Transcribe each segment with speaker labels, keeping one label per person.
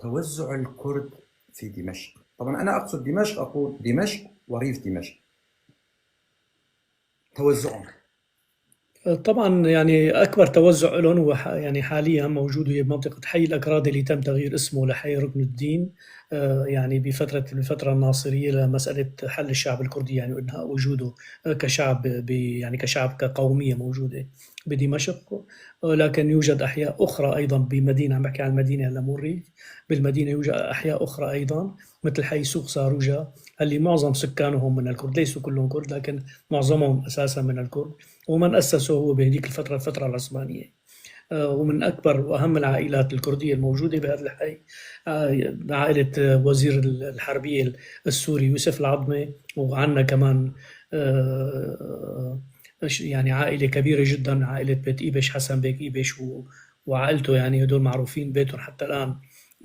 Speaker 1: توزع الكرد في دمشق؟ طبعا أنا أقصد دمشق، أقول دمشق وريف دمشق، توزعهم.
Speaker 2: طبعا يعني أكبر توزع لهم هو يعني حاليا موجود هي بمنطقة حي الأكراد اللي تم تغيير اسمه لحي ركن الدين، يعني بالفترة الناصرية لمسألة حل الشعب الكردي، يعني وإنهاء وجوده كشعب يعني كشعب كقومية موجودة بدمشق. لكن يوجد أحياء أخرى أيضا بمدينة، عم بحكي عن المدينة هلا مو الريف، بالمدينة يوجد أحياء أخرى أيضا مثل حي سوق ساروجا اللي معظم سكانهم من الكرد، ليسوا كلهم كرد لكن معظمهم أساسا من الكرد، ومن أسسه هو بهذيك الفترة، الفترة العثمانية. ومن أكبر وأهم العائلات الكردية الموجودة بهذا الحي، عائلة وزير الحربية السوري يوسف العظمة، وعندنا كمان عائلة كبيرة جدا، عائلة بيت إيبش، حسن بيك إيبش وعائلته، هدول معروفين، بيتهم حتى الآن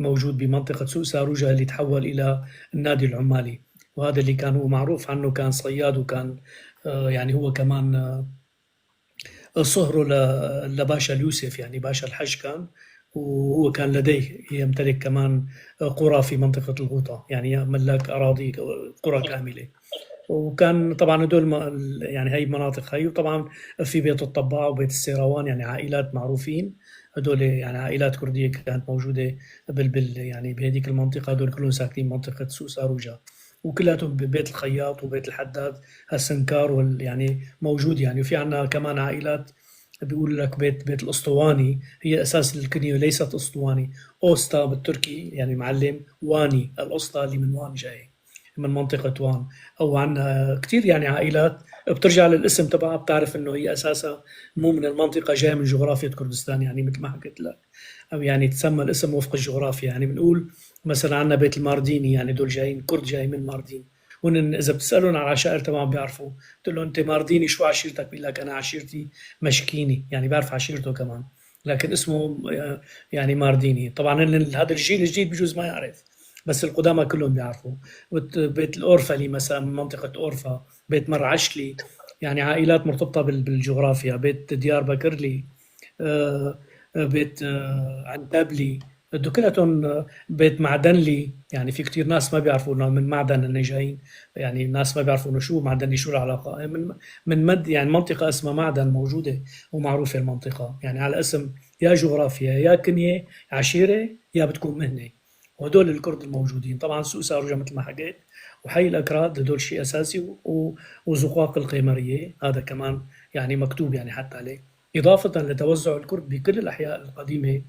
Speaker 2: موجود بمنطقة سوق ساروجا اللي تحول إلى النادي العمالي، وهذا اللي كان هو معروف عنه كان صياد، وكان هو كمان صهره لباشا اليوسف، يعني باشا الحج كان، وهو كان لديه يمتلك كمان قرى في منطقة الغوطة، يعني ملاك أراضي قرى كاملة. وكان طبعا هدول يعني هي مناطق هي، وطبعا في بيت الطباع وبيت السيروان، يعني عائلات معروفين هدول، يعني عائلات كردية كانت موجودة بهذيك المنطقة، هدول كلهم ساكنين منطقة سوق ساروجا، وكلاتهم ببيت الخياط وبيت الحداد السنكار يعني موجود يعني. وفي عنا كمان عائلات بيقول لك بيت الأسطواني، هي أساس الكنية ليست أسطواني، أوستا بالتركي يعني معلم، واني الأسطى اللي من وان جاي من منطقة وان. أو عنا كتير يعني عائلات بترجع للاسم تبعها بتعرف إنه هي أساسها مو من المنطقة، جاية من جغرافية كردستان، يعني مثل ما حكيت لك، أو يعني تسمى الاسم وفق الجغرافيا. يعني بنقول مثلا عنا بيت المارديني، يعني دول جايين كرد جاي من ماردين، هون إذا بتسألهم على العشائر تبعهم بيعرفوا، بتقول له أنت مارديني شو عشيرتك؟ بيقول لك أنا عشيرتي مشكيني، يعني بيعرف عشيرته كمان، لكن اسمه يعني مارديني. طبعا هذا الجيل الجديد بجوز ما يعرف، بس القدامى كلهم بيعرفوا. بيت الأورفلي مثلا من منطقة أورفا، بيت مرعشلي، يعني عائلات مرتبطة بالجغرافيا، بيت ديار بكرلي، بيت عنتابلي، كلهم، بيت معدنلي، يعني في كتير ناس ما بيعرفوا انه من معدن انه جايين، يعني الناس ما بيعرفوا انه شو معدنلي شو العلاقة، من مد يعني منطقة اسمها معدن موجودة ومعروفة المنطقة، يعني على اسم يا جغرافيا يا كنية عشيرة يا بتكون مهنة. وهدول الكرد الموجودين طبعا سوق ساروجا مثل ما حكيت، وحي الأكراد هدول شيء أساسي، وزقاق القيمرية هذا كمان يعني مكتوب يعني حتى عليه، إضافة لتوزع الكرد بكل الأحياء القديمة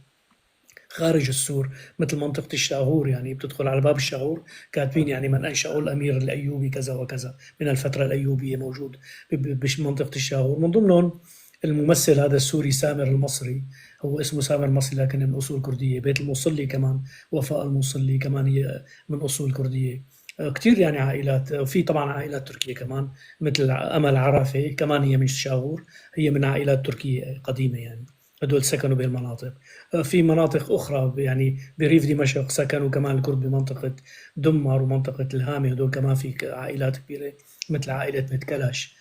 Speaker 2: خارج السور مثل منطقة الشاغور، يعني بتدخل على باب الشاغور كاتبين يعني من أنشأه الأمير الأيوبي كذا وكذا من الفترة الأيوبية موجود بمنطقة الشاغور. من ضمنهم الممثل هذا السوري سامر المصري، هو اسمه سامر المصري لكن من أصول كردية. بيت الموصلي كمان، وفاء الموصلي كمان هي من أصول كردية. كتير يعني عائلات، وفي طبعا عائلات تركية كمان مثل أمل عرفة كمان هي من الشاغور، هي من عائلات تركية قديمة، يعني هدول سكنوا بهالمناطق. في مناطق أخرى يعني بريف دمشق سكنوا كمان الكرد بمنطقة دمر ومنطقة الهامة، هدول كمان في عائلات كبيرة مثل عائلة بيت كلاش،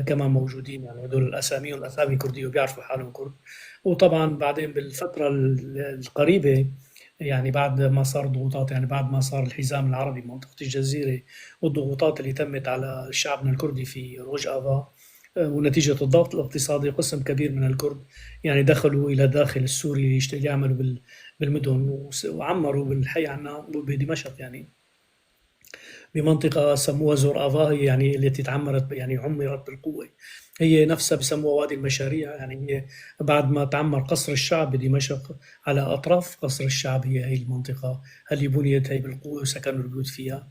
Speaker 2: كمان موجودين، يعني هدول الأسامي والأسامي كردية وبيعرفوا حالهم كرد. وطبعا بعدين بالفترة القريبة يعني بعد ما صار ضغوطات، يعني بعد ما صار الحزام العربي بمنطقة الجزيرة والضغوطات اللي تمت على شعبنا الكردي في روج آفا، ونتيجة الضغط الاقتصادي قسم كبير من الكرد يعني دخلوا إلى داخل السوري يعملوا بالمدن وعمروا بالحي عنا بدمشق، يعني بمنطقة سموها زور آفا، هي يعني التي تعمرت يعني عمرت بالقوة، هي نفسها بسموها وادي المشاريع، يعني هي بعد ما تعمر قصر الشعب بدمشق على أطراف قصر الشعب هي هي المنطقة اللي بنيت هي بالقوة وسكنوا البيوت فيها.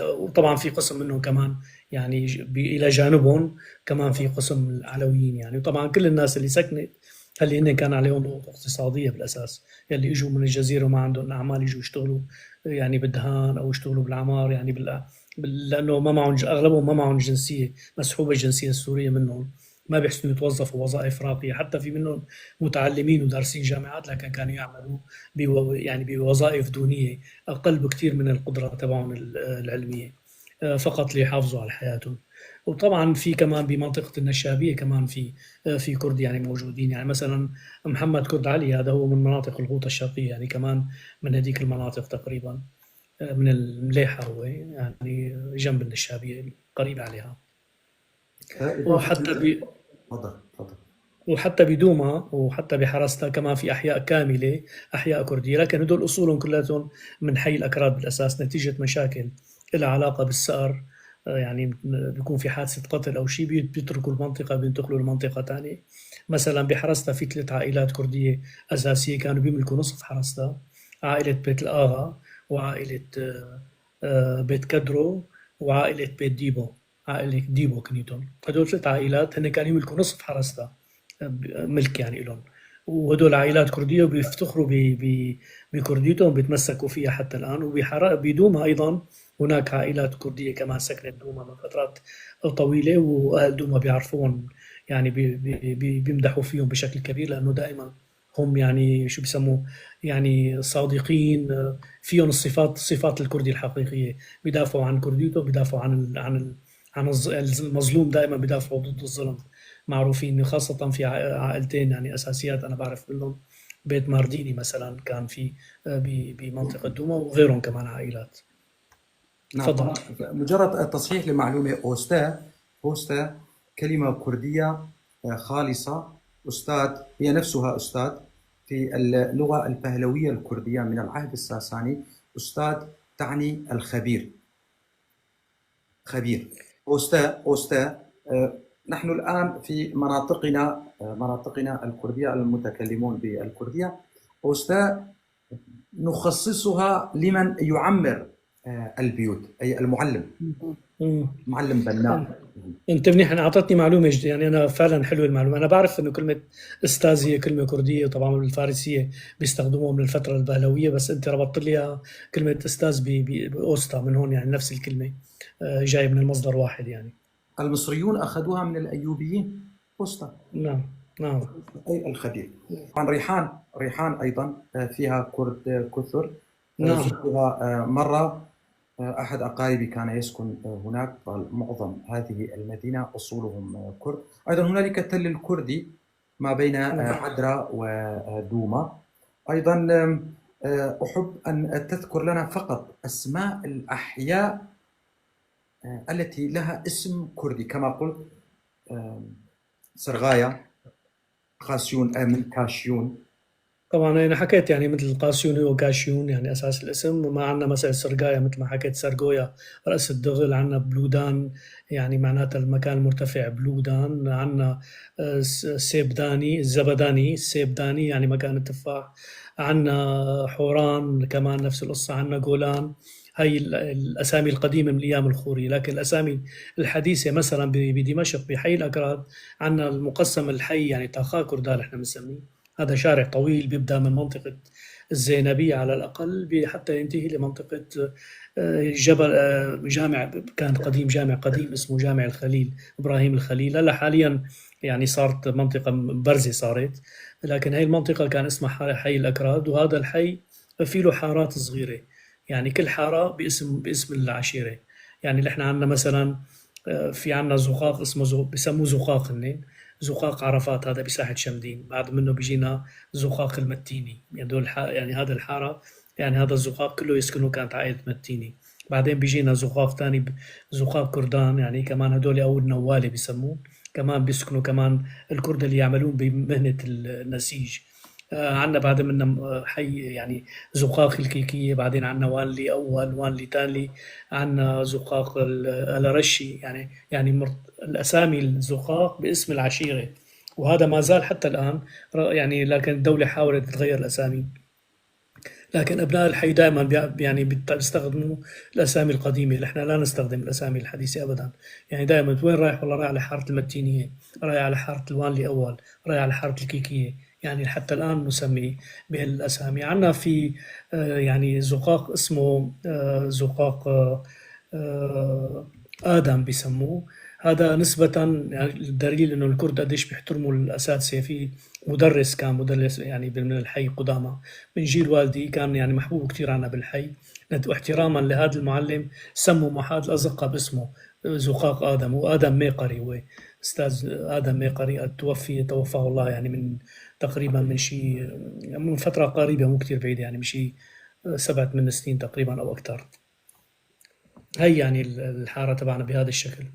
Speaker 2: وطبعا في قسم منهم كمان يعني إلى جانبهم كمان في قسم العلويين، يعني وطبعا كل الناس اللي سكنت اللي هن كان عليهم ضغوط اقتصادية بالأساس، يلي إجوا من الجزيرة وما عندهم أعمال يجوا يشتغلوا يعني بالدهان أو يشتغلوا بالعمار، يعني لأنه ما معهم أغلبهم ما معهم جنسية، مسحوبة الجنسية السورية منهم، ما بيحسنوا يتوظفوا وظائف راقية، حتى في منهم متعلمين ودارسين جامعات لكن كانوا يعملوا بوظائف دونية أقل بكثير من القدرة تبعهم العلمية، فقط ليحافظوا على حياتهم. وطبعا في كمان بمنطقة النشابية كمان في كرد يعني موجودين، يعني مثلا محمد كرد علي هذا هو من مناطق الغوطة الشرقية، يعني كمان من هذيك المناطق تقريبا، من المليحة، هو يعني جنب النشابية قريب عليها.
Speaker 1: إضافة، تفضل تفضل.
Speaker 2: وحتى بدوما وحتى بحرستا كمان في أحياء كاملة أحياء كردية، لكن هدول أصولهم كلهم من حي الأكراد بالأساس، نتيجة مشاكل لها علاقة بالثأر، يعني بيكون في حادثة قتل أو شيء بيتركوا المنطقة بينتقلوا لمنطقة ثانية. مثلا بحرستا في 3 عائلات كردية أساسية كانوا بيملكوا نصف حرستا، عائلة بيت الآغا وعائلة بيت كدرو وعائلة بيت ديبو، عائلة ديبو كنيتون. هدول 3 عائلات هن كانوا يملكوا نصف حرستا ملك يعني لهم، وهدول عائلات كردية وبيفتخروا بكرديتهم بيتمسكوا فيها حتى الآن. وبدوما أيضا هناك عائلات كردية كمان سكنت دوما من فترات طويلة، وأهل دوما بيعرفون يعني بيمدحوا فيهم بشكل كبير، لأنه دائما هم يعني شو بيسموه يعني صادقين، فيهم الصفات الكردية الحقيقية، بيدافعوا عن كرديتهم، بيدافعوا عن المظلوم، دائما بيدافعوا ضد الظلم، معروفين خاصة في عائلتين يعني أساسيات أنا بعرف منهم، بيت مارديني مثلا كان في بمنطقة دوما وغيرهم كمان عائلات.
Speaker 1: نعم،
Speaker 2: تفضل.
Speaker 1: طبعاً. مجرد تصحيح لمعلومة، أوستا كلمة كردية خالصة، أستاذ هي نفسها أستاذ في اللغة البهلوية الكردية من العهد الساساني، أستاذ تعني الخبير، خبير. أوستا، نحن الآن في مناطقنا الكردية المتكلمون بالكردية، أوستا نخصصها لمن يعمر البيوت، أي المعلم. معلم بناء.
Speaker 2: انت منيح، انا اعطتني معلومه جديده، يعني انا فعلا حلوه المعلومه. انا بعرف انه كلمه استاذ هي كلمه كرديه، طبعا بالفارسيه بيستخدموها من الفتره البهلويه، بس انت ربطت لي كلمه استاذ باوستا من هون، يعني نفس الكلمه، جايه من المصدر واحد يعني.
Speaker 1: المصريون اخذوها من الايوبيين اوستا.
Speaker 2: نعم نعم.
Speaker 1: اي الخبير. طبعا ريحان ايضا فيها كرد كثر. زرتها مره، أحد أقاربي كان يسكن هناك، قال معظم هذه المدينة أصولهم كرد. أيضا هنالك التل الكردي ما بين عدرا ودوما. أيضا أحب أن تذكر لنا فقط أسماء الأحياء التي لها اسم كردي، كما قلت، سرغايا، قاسيون، من كاشيون.
Speaker 2: طبعا أنا حكيت يعني مثل قاسيون وكاشيون يعني أساس الاسم، وما عندنا مثلا سرقايا مثل ما حكيت سرقويا رأس الدغل، عندنا بلودان يعني معناتها المكان المرتفع بلودان، عندنا سيبداني الزبداني السيبداني يعني مكان التفاح، عندنا حوران كمان نفس القصة، عندنا جولان. هاي الأسامي القديمة من الأيام الخورية. لكن الأسامي الحديثة مثلا بدمشق بحي الأكراد عندنا المقسم الحي يعني تاخا كردال احنا بنسميه، هذا شارع طويل بيبدأ من منطقة الزينبية على الأقل حتى ينتهي لمنطقة جبل، جامع كان قديم، جامع قديم اسمه جامع الخليل، إبراهيم الخليل. هلا حاليا يعني صارت منطقة برزة صارت، لكن هاي المنطقة كان اسمها حي الأكراد، وهذا الحي في له حارات صغيرة، يعني كل حارة باسم العشيرة. يعني نحن عندنا مثلا، في عندنا زقاق اسمه بسموه زقاق هنين، زقاق عرفات، هذا بساحة شمدين. بعد منه بيجينا زقاق المتيني، يعني دول يعني هذا الحارة، يعني هذا الزقاق كله يسكنوا كانت عائلة متيني. بعدين بيجينا زقاق ثاني زقاق كردان، يعني كمان هدول أو النوالي بيسموه، كمان بيسكنوا كمان الكرد اللي يعملون بمهنة النسيج. عندنا بعد منا حي يعني زقاق الكيكية، بعدين عندنا وانلي أول، وانلي تاني، عندنا زقاق الأرشي، يعني الأسامي الزقاق باسم العشيرة، وهذا ما زال حتى الآن، يعني لكن الدولة حاولت تغير الأسامي، لكن أبناء الحي دائما بيستخدموا الأسامي القديمة. نحن لا نستخدم الأسامي الحديثة أبدا، يعني دائما وين رايح؟ والله رايح على حارة المتينية، رايح على حارة الوانلي أول، رايح على حارة الكيكية، يعني حتى الآن نسمي بهالأسامي. عندنا في يعني زقاق اسمه زقاق آدم بيسموه، هذا نسبة يعني الدليل إنه الكرد قديش بيحترموا الأساتذة. في مدرس كان مدرس يعني من الحي قدامى من جيل والدي، كان يعني محبوب كثير عنا بالحي، واحتراما لهذا المعلم سموا محاد الأزقة باسمه، زقاق آدم، وآدم ميقري هو أستاذ آدم ميقري توفي توفاه الله يعني من تقريبا من شيء من فترة قريبة مو كتير بعيدة، يعني من شيء 7 8 سنين تقريبا أو أكثر. هي يعني الحارة تبعنا بهذا الشكل.